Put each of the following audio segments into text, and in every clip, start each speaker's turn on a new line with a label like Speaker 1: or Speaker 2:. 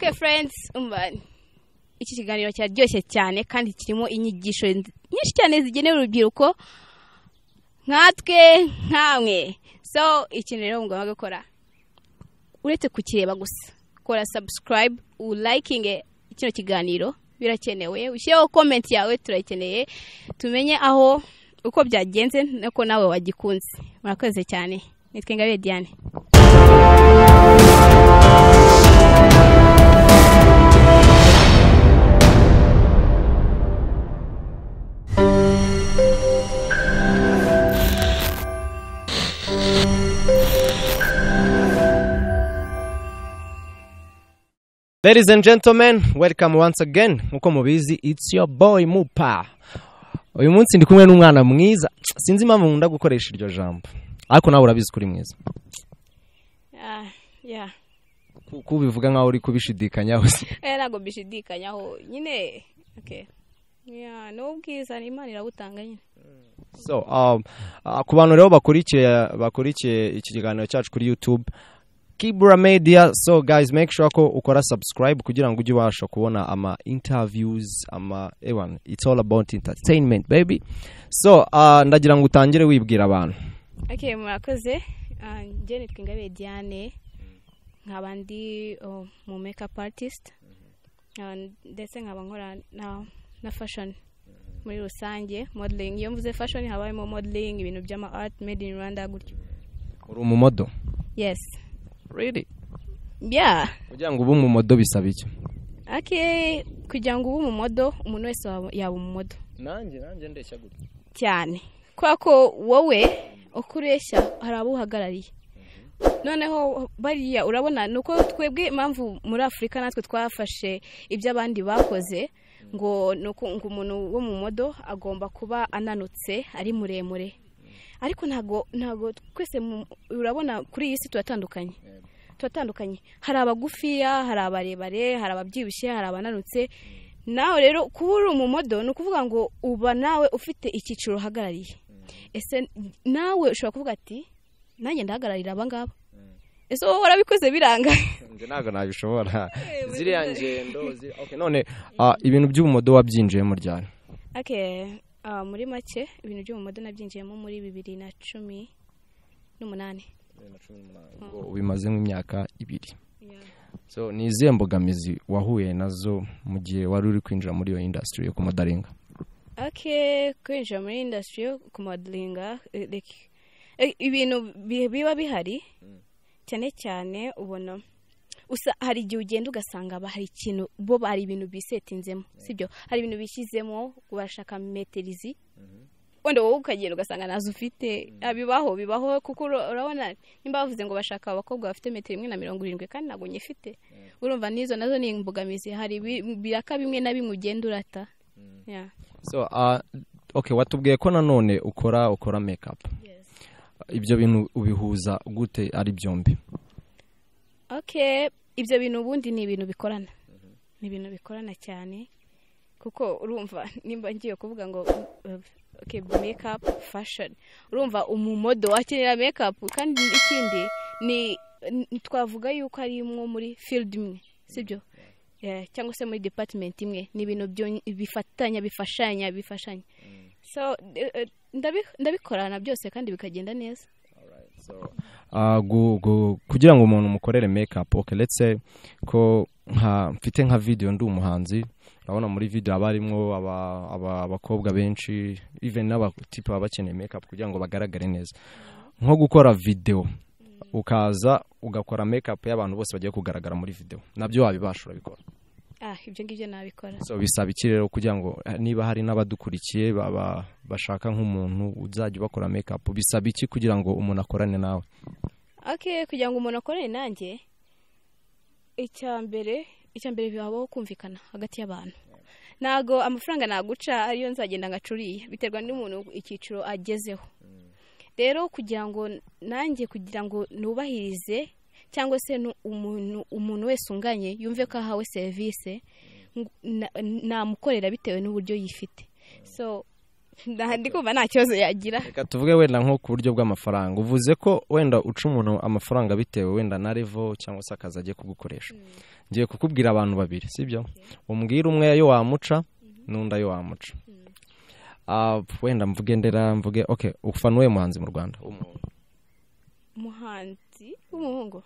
Speaker 1: Okay friends, umva iki kiganiro cyaryoshye cyane kandi kirimo inyigisho nyinshi cyane zigenewe urubyiruko nkatwe nkamwe. So ikintu rero mugomba gukora uretse kukireba gusa, kora subscribe, ulikinge kino kiganiro, birakenewe, ushyireho comment yawe, turayikeneye, tumenye aho uko byagenze nuko nawe wagikunze. Murakoze cyane. Nitwa Ingabire Diane.
Speaker 2: Ladies and gentlemen, welcome once again. Nkuko mubizi, it's your boy Mupa. Uyu munsi ndi kumwe n'umwana mwiza. Sinzi impamvu nkunda gukoresha iryo jambo, ariko nawe urabizi kuri mwiza.
Speaker 1: Yeah.
Speaker 2: Kubivuga nkaho uri kubishidikanyaho se.
Speaker 1: Ntabwo mbishidikanyaho nyine. Okay. Yeah, no ubwiza ni Imana irabutanga nyine.
Speaker 2: So, ku bantu rero bakurikiye iki kiganiro cyacu kuri YouTube Kibura Media, so guys, make sure ko ukora subscribe kugira ngo ujye ubasha kubona ama interviews, ama ewan, it's all about entertainment baby. So ndagira ngo utangire wibwira abantu.
Speaker 1: Okay, murakoze. Njye nitwa Ingabire Diane, nkaba ndi mu makeup artist, ndetse nkaba nkora na fashion muri rusange, modeling. Iyo mvuze fashion haba harimo modeling, ibintu by'ama art made in Rwanda gutyo.
Speaker 2: Uri umumodo?
Speaker 1: Yes.
Speaker 2: Really?
Speaker 1: Yeah.
Speaker 2: Kugira ngo ube umumodo bisaba iki?
Speaker 1: Okay, kugira ngo ube umumodo, umuntu wese yaba umumodo.
Speaker 2: Nanjye ndeshya gute?
Speaker 1: Cyane. Kubera ko wowe uko ureshya hari abo uhagarariye. Noneho bariya urabona nuko twebwe impamvu muri Afurika natwe twafashe ibyo abandi bakoze, ngo nuko ngo umuntu wo mu modo agomba kuba ananutse ari muremure. Ariko ntago twese urabona kuri iyi si turatandukanye. Turatandukanye. Hari abagufiya, hari abarebare, hari ababyibushye, hari abananutse. Nawe rero kuba uri umumodo ni ukuvuga ngo uba nawe ufite icyiciro uhagarariye. Ese nawe ushobora kuvuga ati nanjye ndahagararira aba ngaba. Ese wowe warabikoze biranga?
Speaker 2: Njye ntabwo nabishobora. Ziriya ngendo, okay, none ibintu by'ubumodo wabyinjiyemo ryari?
Speaker 1: Okay, muri make ibintu by'ubumodo nabyinjiyemo muri 2018.
Speaker 2: Ubwo ubimaze nk'imyaka 2. So ni izihe mbogamizi wahuye nazo mu gihe wari uri kwinjira muri iyo industry yo kumodelinga?
Speaker 1: Okay, kwinjira muri industry yo kumodelinga, like ibintu biba bihari cyane cyane ubona usa hari igihe ugenda ugasanga hari ikintu bo bari ibintu bisetinzemo, sibyo? Hari ibintu bishyizemo bashaka meterizi, wenda wowe ukagenda ugasanga nazo ufite. Bibaho kuko urabona nimba bavuze ngo bashaka abakobwa bafite metero 1.70 kandi ntabwo nyifite, urumva nizo nazo ni imbogamizi. Hari biraka bimwe na bimwe ugenda urata. Yeah.
Speaker 2: So okay, watubwiye ko nanone ukora makeup.
Speaker 1: Yes.
Speaker 2: Ibyo bintu ubihuza gute ari byombi?
Speaker 1: Okay, ibyo bintu ubundi ni ibintu bikorana. Ni ibintu bikorana cyane kuko urumva nimba ngiye kuvuga ngo okay, makeup fashion, urumva umumodo wakenera makeup, kandi ikindi ni twavuga yuko ari imwe muri field imwe, sibyo? Yeah, cyangwa se muri department imwe, ni ibintu bifatanya bifashanya. So ndabikorana byose kandi bikagenda neza.
Speaker 2: So kugira ngo umuntu mukorere makeup, okay, let's say ko mfite nka video ndi umuhanzi, urabona muri video abarimo abakobwa benshi, even n'abatipe baba bakeneye makeup kugira ngo bagaragare neza. Nko gukora video ukaza ugakora makeup y'abantu bose bagiye kugaragara muri video, nabyo wabibasha, urabikora?
Speaker 1: Ibyo ngibyo nabikora.
Speaker 2: So bisaba iki rero kugira ngo niba hari n'abadukurikiye baba bashaka nk'umuntu uzajya ubakora makeup, bisaba iki kugira ngo umuntu akorane nawe?
Speaker 1: Okay, kugira ngo umuntu akorane nanjye, icya mbere bibaho kumvikana hagati y'abantu. Ntago amafaranga naguca ariyo nzagenda ngacuriye, biterwa n'umuntu icyiciro agezeho. Rero kugira ngo nanjye kugira ngo nubahirize cyangwa se umuntu wese unganye yumve ko ahawe service, namukorera bitewe n'uburyo yifite. So Ndi kumva nta kibazo yagira.
Speaker 2: Reka tuvuge wenda nko ku buryo bw'amafaranga, uvuze ko wenda uca umuntu amafaranga bitewe wenda na level cyangwa se akazi agiye kugukoresha. Ngiye kukubwira abantu babiri, sibyo? Umbwira umwe ayo wamuca n'undi ayo wamuca. Wenda mvuge ndera mvuge, okay, ufana uwe muhanzi mu Rwanda?
Speaker 1: Umuhanzi w'umuhungu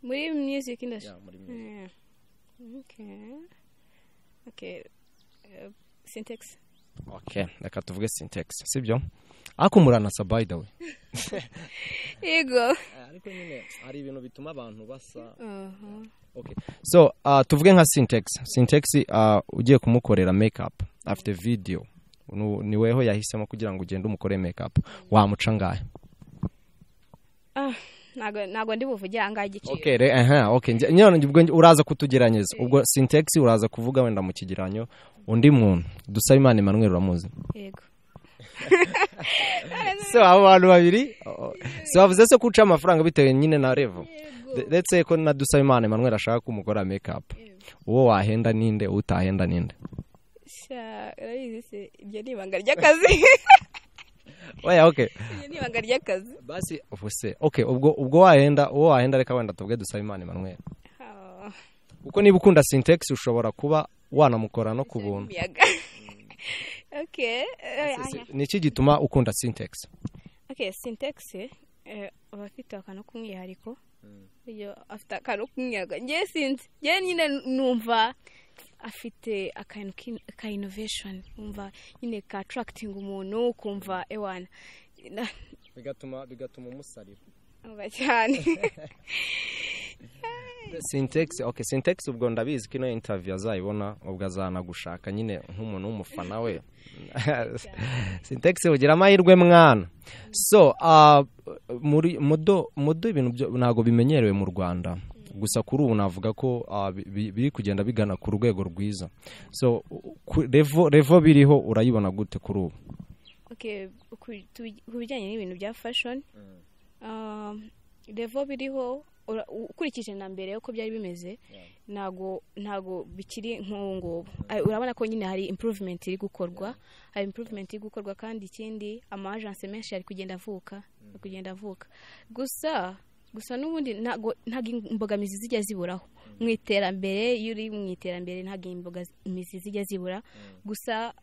Speaker 1: muri music industry?
Speaker 2: Yeah, muri music.
Speaker 1: Okay. Syntax.
Speaker 2: Okay, reka tuvuge Syntax, sibyo? Ariko muranasa, by the way.
Speaker 1: Yego.
Speaker 2: Ariko nyine hari ibintu bituma abantu basa. Okay. So, tuvuge nka Syntax. Syntax, ugiye kumukorera makeup, afite video. Ni weho yahisemo kugira ngo ugende umukore makeup. Wamuca ngahe?
Speaker 1: Ntago ndi buvuge aha ngaha igiciro.
Speaker 2: Okay, okay. Nyine ubwo uraza kutugeranyeza. Ubwo Syntax uraza kuvuga wenda mu kigeranyo undi muntu. Dusabimana Emmanuel uramuzi?
Speaker 1: Yego.
Speaker 2: So abo bantu babiri, so bavuze se kuca amafaranga bitewe nyine na level. Let's say ko na Dusabimana Emmanuel ashaka kumukora makeup. Uwo wahenda ninde, utahenda ninde?
Speaker 1: Sha, urabizi se, ibyo ni ibanga ry'akazi.
Speaker 2: Oya, okay.
Speaker 1: Ibyo ni ibanga ry'akazi.
Speaker 2: Basi ubu se, okay, ubwo wahenda, uwo wahenda reka wenda tuvuge Dusabimana Emmanuel. Kuko niba ukunda Syntax ushobora kuba wanamukora no ku buntu.
Speaker 1: Imiyaga. Okay.
Speaker 2: Ni iki gituma ukunda Syntax?
Speaker 1: Okay, Syntax aba afite akantu k'umwihariko. Iyo afite akantu k'umwihariko, njye sinzi, njye nyine numva afite akantu ka innovation, umva nyine ka attracting umuntu, ukumva ewana.
Speaker 2: Bigatuma umusarira.
Speaker 1: Umva cyane.
Speaker 2: Syntax, okay, Syntax ubwo ndabizi ko ino interview azayibona, ubwo azanagushaka nyine nk'umuntu w'umufana we. Syntax ugira amahirwe mwana. So, muri modo ibintu ntago bimenyerewe mu Rwanda. Gusa kuri ubu navuga ko biri kugenda bigana ku rwego rwiza. So level biriho urayibona gute kuri ubu?
Speaker 1: Okay, ku bijyanye n'ibintu bya fashion, level biriho ukurikije na mbere uko byari bimeze, ntago bikiri nk'ubu ngubu. Urabona ko nyine hari improvement iri gukorwa, hari improvement iri gukorwa, kandi ikindi ama agence menshi ari kugenda avuka, Gusa n'ubundi ntago imbogamizi zijya ziburaho mu iterambere. Iyo uri mu iterambere ntago imbogamizi zijya zibura. Gusa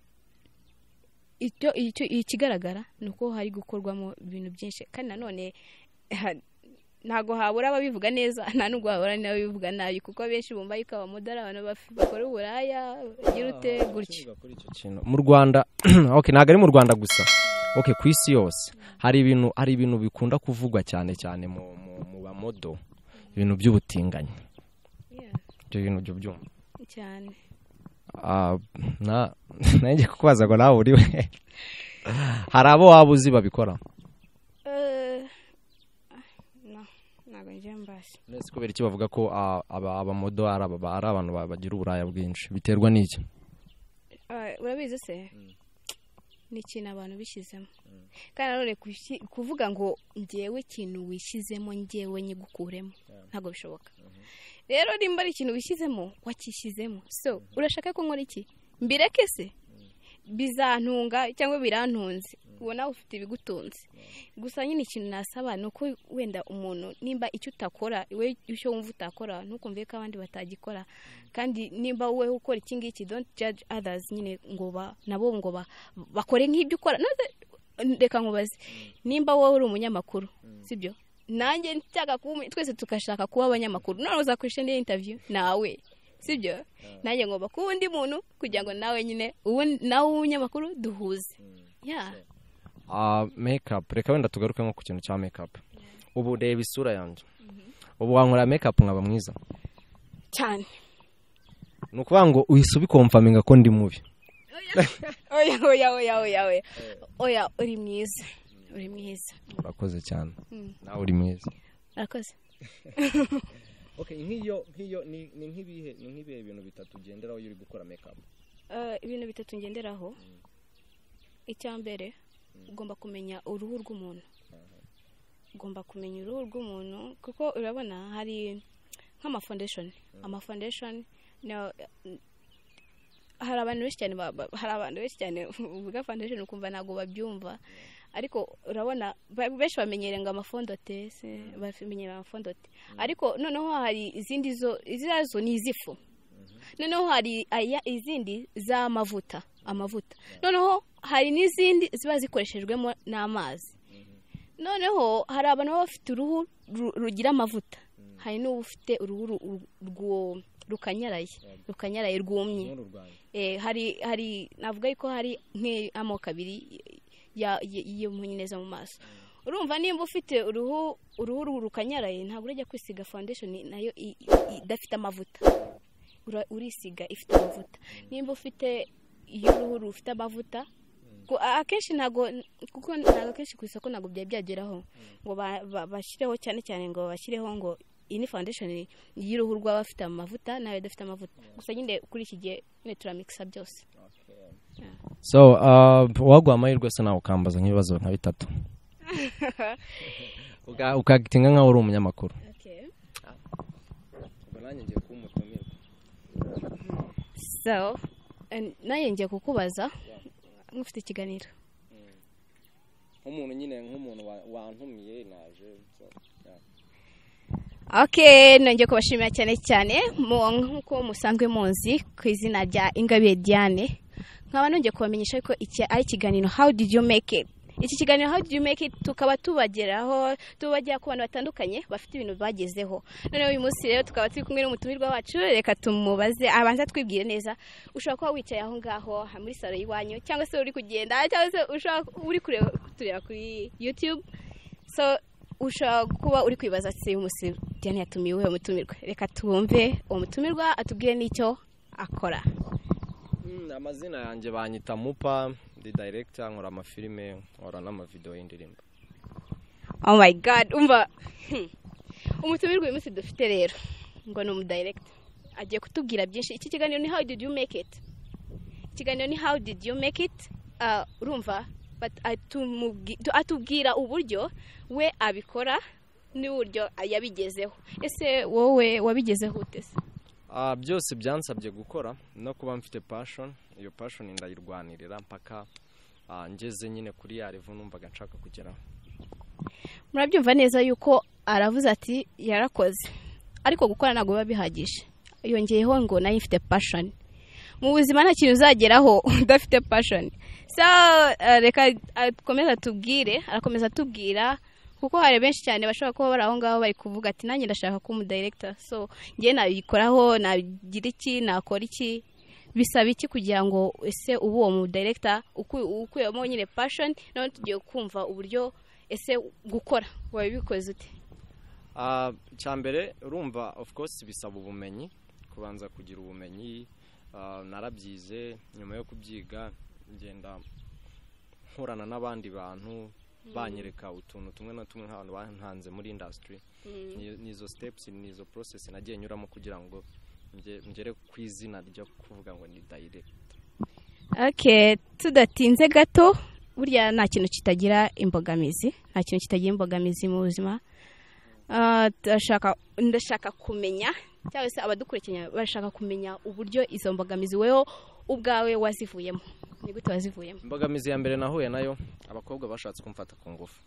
Speaker 1: icyo ikigaragara ni uko hari gukorwamo ibintu byinshi, kandi nanone ntago habura ababivuga neza, nta nubwo habura n'ababivuga nabi, kuko benshi bumva yuko abamodari abantu bakora uburaya bagira ute gutyo.
Speaker 2: Mu Rwanda, okay, ntago ari mu Rwanda gusa, okay, ku isi yose hari ibintu bikunda kuvugwa cyane cyane mu bamodo, ibintu by'ubutinganyi. Ibyo bintu byo byumva
Speaker 1: cyane.
Speaker 2: Nanjye kukubaza ngo nawe uri we, hari abo waba uzi babikora? Nese kubera iki bavuga ko abamodo ari abantu bagira uburaya bwinshi, biterwa n'iki?
Speaker 1: Urabizi se, ni ikintu abantu bishyizemo. Kandi nanone kuvuga ngo njyewe ikintu wishyizemo njyewe nyigukuremo ntabwo bishoboka. Rero nimba ari ikintu wishyizemo wakishyizemo, so urashaka ko nkora iki? Mbireke se? Bizantunga cyangwa birantunze, ubona ufite ibigutunze. Gusa nyine ikintu nasaba ni uko wenda umuntu nimba icyo utakora we icyo wumva utakora ntukumve ko abandi batagikora, kandi nimba wowe ukora iki ngiki don't judge others nyine ngo nabo ngo bakore nk'ibyo ukora. Reka nkubaze, nimba wowe uri umunyamakuru, sibyo? Nanjye nshaka kuba, twese tukashaka kuba abanyamakuru, none uzakoresha indi interview nawe, sibyo? Nanjye ngomba kuba undi muntu kugira ngo nawe nyine ubu nawe umunyamakuru duhuze. Yeah.
Speaker 2: Makeup, reka wenda tugaruke nko ku kintu cya makeup. Ubu reba isura yanjye. Ubu wankora makeup nkaba mwiza
Speaker 1: cyane.
Speaker 2: Ni ukuvuga ngo uhise ubikomfaminga ko ndi mubi.
Speaker 1: Oya oya oya oya oya. Oya, uri mwiza. Uri mwiza.
Speaker 2: Urakoze cyane. Nawe uri mwiza.
Speaker 1: Urakoze.
Speaker 2: Okay, nk'iyo ni nk'ibihe bintu bitatu ugenderaho iyo uri gukora makeup?
Speaker 1: Ibintu bitatu ngenderaho. Icya mbere, ugomba kumenya uruhu rw'umuntu. Ugomba kumenya uruhu rw'umuntu kuko urabona hari nk'ama foundation, ama foundation Hari abantu benshi cyane hari abantu benshi cyane uvuga foundation ukumva ntabwo babyumva, ariko urabona benshi bamenyereye ngo ama fond de teint se, bamenyereye ama fond de teint, ariko noneho hari izindi zo, iziriya zo ni iz'ifu. Noneho hari izindi z'amavuta, amavuta. Noneho hari n'izindi ziba zikoreshejwemo n'amazi. Noneho hari abantu baba bafite uruhu rugira amavuta, hari n'uba ufite uruhu rukanyaraye rwumye. Hari navuga yuko hari nk'amoko abiri y'impunyu mu maso. Urumva nimba ufite uruhu rukanyaraye, ntabwo urajya kwisiga foundation nayo idafite amavuta. Urisiga ifite amavuta. Nimba ufite iyo uruhu rufite amavuta, akenshi ntabwo, kuko ntabwo akenshi ku isoko ntabwo byari byageraho ngo bashyireho cyane cyane, ngo bashyireho ngo iyi ni foundation y'uruhu rw'abafite amavuta n'abadafite amavuta. Gusa nyine kuri iki gihe nyine turamikisa byose.
Speaker 2: So waguha amahirwe se nawe ukambaza nk'ibibazo nka bitatu, ukagitinga nkaho uri umunyamakuru? Ubwo nanjye ngiye kuba umutumirwa.
Speaker 1: So nanjye ngiye kukubaza nk'ufite ikiganiro.
Speaker 2: Nk'umuntu nyine, nk'umuntu wantumiye naje, so, yeah.
Speaker 1: Okay, nongeye kubashimira cyane cyane nk'uko musanzwe muzi ku izina rya Ingabire Diane, nkaba nongeye kubamenyesha ko iki ari ikiganiro How Did You Make It. Iki kiganiro How Did You Make It tukaba tubageraho, tubagera ku bantu batandukanye bafite ibintu bagezeho. Noneho uyu munsi rero tukaba turi kumwe n'umutumirwa wacu. Reka tumubaze abanza twibwire neza. Ushobora kuba wicaye aho ngaho muri salo y'iwanyu, cyangwa se uri kugenda, cyangwa se ushobora uri kureba kutureba kuri YouTube, so ushobora kuba uri kwibaza ati: "Uyu munsi Diane yatumiwe uwo mutumirwa?" Reka twumve uwo mutumirwa atubwire n'icyo akora.
Speaker 2: Amazina yanjye banyita Mupa, ndi director, nkora amafilime, nkora n'amavideo y'indirimbo.
Speaker 1: Oh my God, umva, umutumirwa uyu munsi dufite rero ngo ni umudirector, agiye kutubwira byinshi. Iki kiganiro ni How Did You Make It. Ikiganiro ni How Did You Make It. Urumva atubwira uburyo we abikora n'uburyo yabigezeho. Ese wowe wabigezeho ute se?
Speaker 2: Byose byansabye gukora no kuba mfite passion. Iyo passion ndayirwanirira mpaka ngeze nyine kuri ya level numvaga nshaka kugeraho.
Speaker 1: Murabyumva neza yuko aravuze ati yarakoze, ariko gukora ntabwo biba bihagije. Yongeyeho ngo nayo ifite passion. Mu buzima nta kintu uzageraho udafite passion. So reka akomeze atubwire, arakomeza atubwira, kuko hari benshi cyane bashobora kuba bari aho ngaho bari kuvuga ati: "Nanjye ndashaka kuba umudirector, so njye nabikoraho, nagira iki, nakora iki, bisaba iki kugira ngo ese ubu uwo mudirector?" Ukuyemo nyine passion, noneho tugiye kumva uburyo ese gukora wabikoze ute?
Speaker 2: Icya mbere urumva, of course bisaba ubumenyi, kubanza kugira ubumenyi. Narabyize, nyuma yo kubyiga ngenda nkorana n'abandi bantu, banyereka utuntu tumwe na tumwe nk'abantu bantanze muri industry. Nizo steps, nizo process nagiye nyuramo kugira ngo ngere ku izina ryo kuvuga ngo ni direct.
Speaker 1: Okay, tudatinze gato, burya nta kintu kitagira imbogamizi, nta kintu kitagira imbogamizi mu buzima. Ndashaka kumenya, cyangwa se abadukurikiranye barashaka kumenya uburyo izo mbogamizi weho ubwawe wazivuyemo. Ni gute wazivuyemo?
Speaker 2: Imbogamizi ya mbere nahuye nayo, abakobwa bashatse kumfata ku ngufu.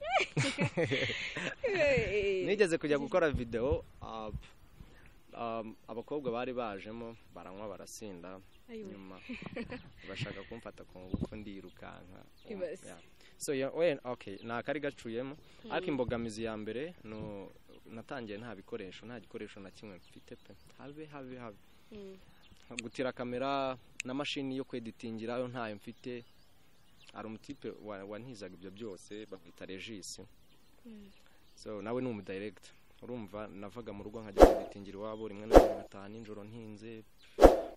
Speaker 2: Nigeze kujya gukora video, abakobwa bari bajemo baranywa, barasinda, nyuma bashaka kumfata ku ngufu, ndirukanka.
Speaker 1: Ibaze.
Speaker 2: Yeah. So yeah, well, okay, nta kari gacuyemo, ariko imbogamizi ya mbere no natangiye nta bikoresho, nta gikoresho na kimwe mfite pe, habe habe habe. Gutira kamera na mashini yo kweditingira yo ntayo mfite. Hari umutipe wantizaga ibyo byose, bamwita Regis, so nawe ni umudirector. Urumva navaga mu rugo nkajya kweditingira iwabo, rimwe na rimwe ngataha nijoro ntinze.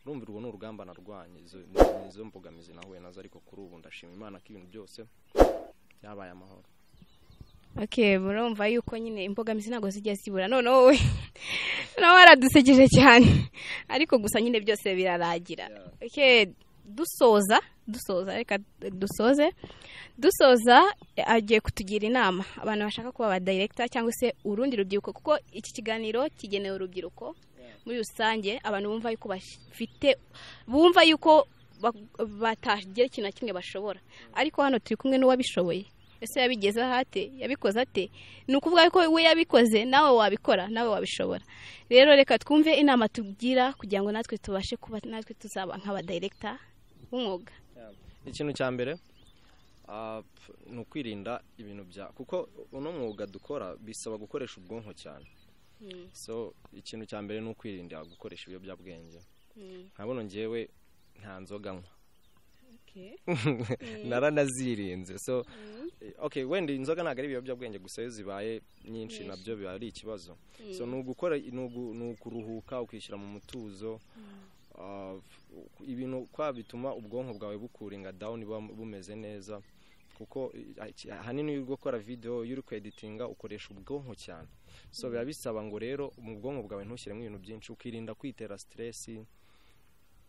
Speaker 2: Urumva urwo ni urugamba narwanye. Izo ni izo mbogamizi nahuye nazo, ariko kuri ubu ndashima Imana ko ibintu byose byabaye amahoro.
Speaker 1: Okay, murumva yuko nyine imbogamizi ntabwo zijya zibura. Noneho wowe nawe waradusekeje cyane, ariko gusa nyine byose biraragira. Okay, dusoza, reka dusoze. Dusoza, agiye kutugira inama abantu bashaka kuba aba director cyangwa se urundi rubyiruko, kuko iki kiganiro kigenewe urubyiruko muri rusange, abantu bumva yuko bafite, bumva yuko batagira ikintu na kimwe bashobora, ariko hano turi kumwe n'uwabishoboye. Ese yabigeze ate? Yabikoze ate? Ni ukuvuga ko we yabikoze, nawe wabikora, nawe wabishobora. Rero reka twumve inama tugira kugira ngo natwe tubashe kuba natwe tuzaba nk'abadirector b'umwuga.
Speaker 2: Ikintu cya mbere ni ukwirinda ibintu bya, kuko uno mwuga dukora bisaba gukoresha ubwonko cyane. So ikintu cya mbere ni ukwirinda gukoresha ibiyobyabwenge. Nkabona njyewe nta nzoga nywa, naranazirinze. So okay, wenda inzoga ntabwo ari ibiyobyabwenge gusa, iyo zibaye nyinshi nabyo biba ari ikibazo. So ni ugukora, ni ukuruhuka, ukishyira mu mutuzo. Ibintu kwa bituma ubwonko bwawe bucoolinga down, buba bumeze neza, kuko ahanini iyo uri gukora video, iyo uri kweditinga, ukoresha ubwonko cyane. So biba bisaba ngo rero mu bwonko bwawe ntushyiremo ibintu byinshi, ukirinda kwitera stress,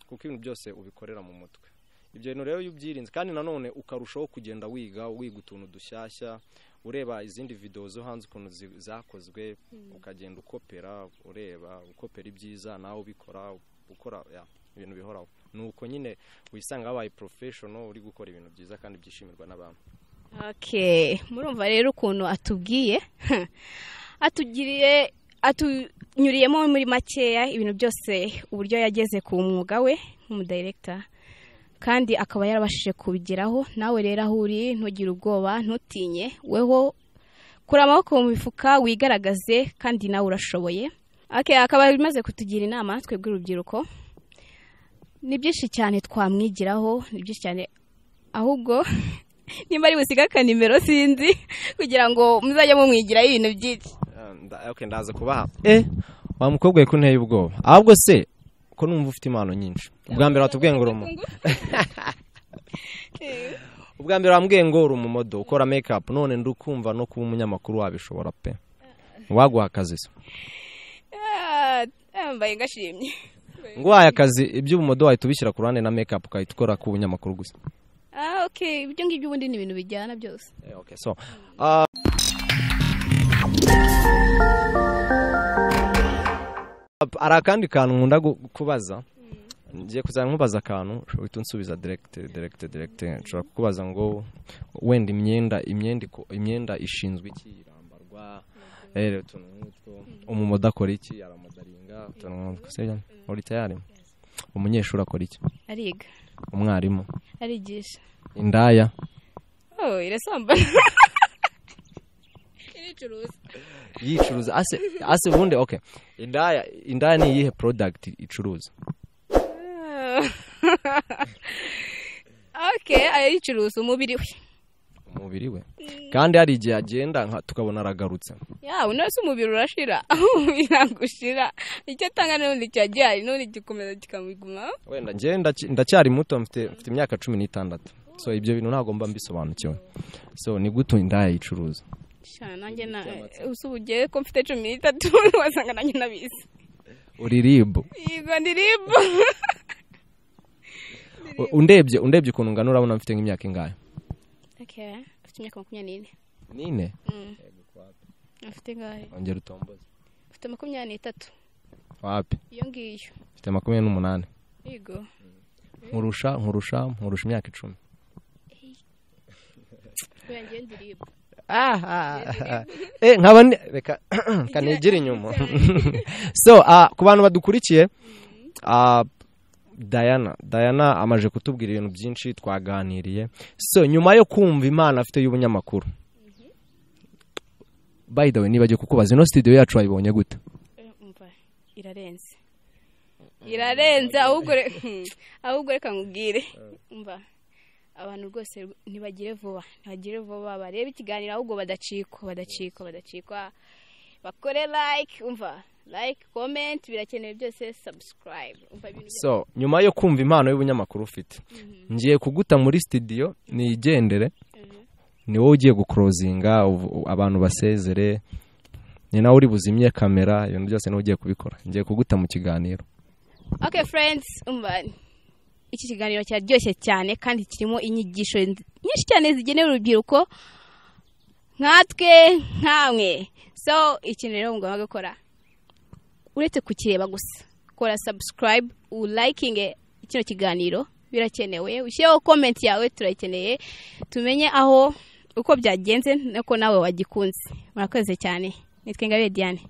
Speaker 2: kuko ibintu byose ubikorera mu mutwe. Ibyo bintu rero iyo ubyirinze, kandi nanone ukarushaho kugenda wiga utuntu dushyashya, ureba izindi video zo hanze ukuntu zakozwe, ukagenda ukopera, ureba, ukopera ibyiza, nawe ubikora, ukora ya, ibintu bihoraho. Nuko nyine wisanga wabaye professional, uri gukora ibintu byiza kandi byishimirwa n'abantu.
Speaker 1: Okay, murumva rero ukuntu atubwiye, atugiriye, atunyuriyemo muri makeya ibintu byose, uburyo yageze ku mwuga we nk'umudirector, kandi akaba yarabashije kubigeraho. Nawe rero aho uri, ntugire ubwoba, ntutinye, weho kura amaboko mu mifuka, wigaragaze, kandi nawe urashoboye. Okay, akaba imaze kutugira inama twebwe urubyiruko. Ni byinshi cyane twamwigiraho, ni byinshi cyane. Ahubwo nimba ari busiga akanimero sinzi, kugira ngo muzajye mumwigiraho ibintu byinshi.
Speaker 2: Okay, ndaza kubaha. Wa mukobwa we, ko nteye ubwoba? Ahubwo se ko numva ufite impano nyinshi? Ubwa mbere wambwiye ngo uri umumodel, ukora make up, none ndukumva no kuba umunyamakuru wabishobora pe. Waguha akazi se?
Speaker 1: Ah, mbaye ngashimye.
Speaker 2: Nguhaye akazi, iby'ubumodel wahita ubishyira ku ruhande na make up, ukahita ukora ku bunyamakuru gusa?
Speaker 1: Ah, okay, ibyo ngibyo ubundi ni ibintu bijyana byose.
Speaker 2: Okay, so hari akandi kantu nkunda kubaza. Ngiye kuzajya nkubaza akantu, uhita unsubiza direct, direct, direct. Nshobora kukubaza ngo wenda imyenda ishinzwe iki, irambarwa, utuntu nk'utwo. Umumodel akora iki? Aramodelinga, utuntu nk'utwo. Sibyo? Uri tayari? Umunyeshuri akora iki?
Speaker 1: Ariga.
Speaker 2: Umwarimu?
Speaker 1: Arigisha.
Speaker 2: Indaya?
Speaker 1: Oh, irasambana, iricuruza.
Speaker 2: Yicuruza. Ase ubundi, okay, indaya ni iyihe product icuruza?
Speaker 1: Okay, aricuruza umubiri we.
Speaker 2: Umubiri we, kandi hari igihe agenda tukabona aragarutse.
Speaker 1: Ya, unase umubiri urashira? Umubiri ntabwo ushira. Icyo atanga n'ubundi kiba gihari, n'ubundi gikomeza kikamuguma.
Speaker 2: Wenda njye ndacyari muto, mfite imyaka 16, so ibyo bintu ntabwo mba mbisobanukiwe. So ni gute indaya yicuruza?
Speaker 1: Sha, nanjye na ubu ugiye ko mfite 13, wasanga nanjye nabizi.
Speaker 2: Uri ribu?
Speaker 1: Yego, ndi ribu.
Speaker 2: Undebye ukuntu ungana, urabona mfite nk'imyaka ingahe?
Speaker 1: Okay, afite imyaka 24.
Speaker 2: 4?
Speaker 1: Afite ingahe?
Speaker 2: Ongera utomboze.
Speaker 1: Afite 23.
Speaker 2: Wapi.
Speaker 1: Iyo ngiyo.
Speaker 2: Mfite 28.
Speaker 1: Yego.
Speaker 2: Nkurusha imyaka 10.
Speaker 1: Oya, njye ndi ribu.
Speaker 2: Nkaba reka kanigire inyuma. So ku bantu badukurikiye, Diana amaje kutubwira ibintu byinshi twaganiriye. So nyuma yo kumva impano afite y'ubunyamakuru, by the way, nibagiye kukubaza, ino studio yacu wayibonye gute?
Speaker 1: Umva, irarenze, irarenze. Ahubwo reka nkubwire. Umva, abantu rwose ntibagire vuba, ntibagire vuba, barebe ikiganiro, ahubwo badacikwa, badacikwa, badacikwa. Bakore like, umva, like, comment, birakenewe byose, subscribe, umva, ibintu byose.
Speaker 2: So nyuma yo kumva impano y'ubunyamakuru ufite, ngiye kuguta muri studio nigendere. Ni wowe ugiye guclosinga, abantu basezere, ni nawe uri buzimye kamera, ibintu byose niwe ugiye kubikora. Ngiye kuguta mu kiganiro.
Speaker 1: Okay friends, umva, iki kiganiro kiraryoshye cyane kandi kirimo inyigisho nyinshi cyane zigenewe urubyiruko nkatwe, nkamwe. So ikintu rero mugomba gukora, uretse kukireba gusa, kora subscribe, ulikinge kino kiganiro. Birakenewe, ushyireho comment yawe, turayikeneye, tumenye aho uko byagenze nuko nawe wagikunze. Murakoze cyane, nitwa Ingabire Diane.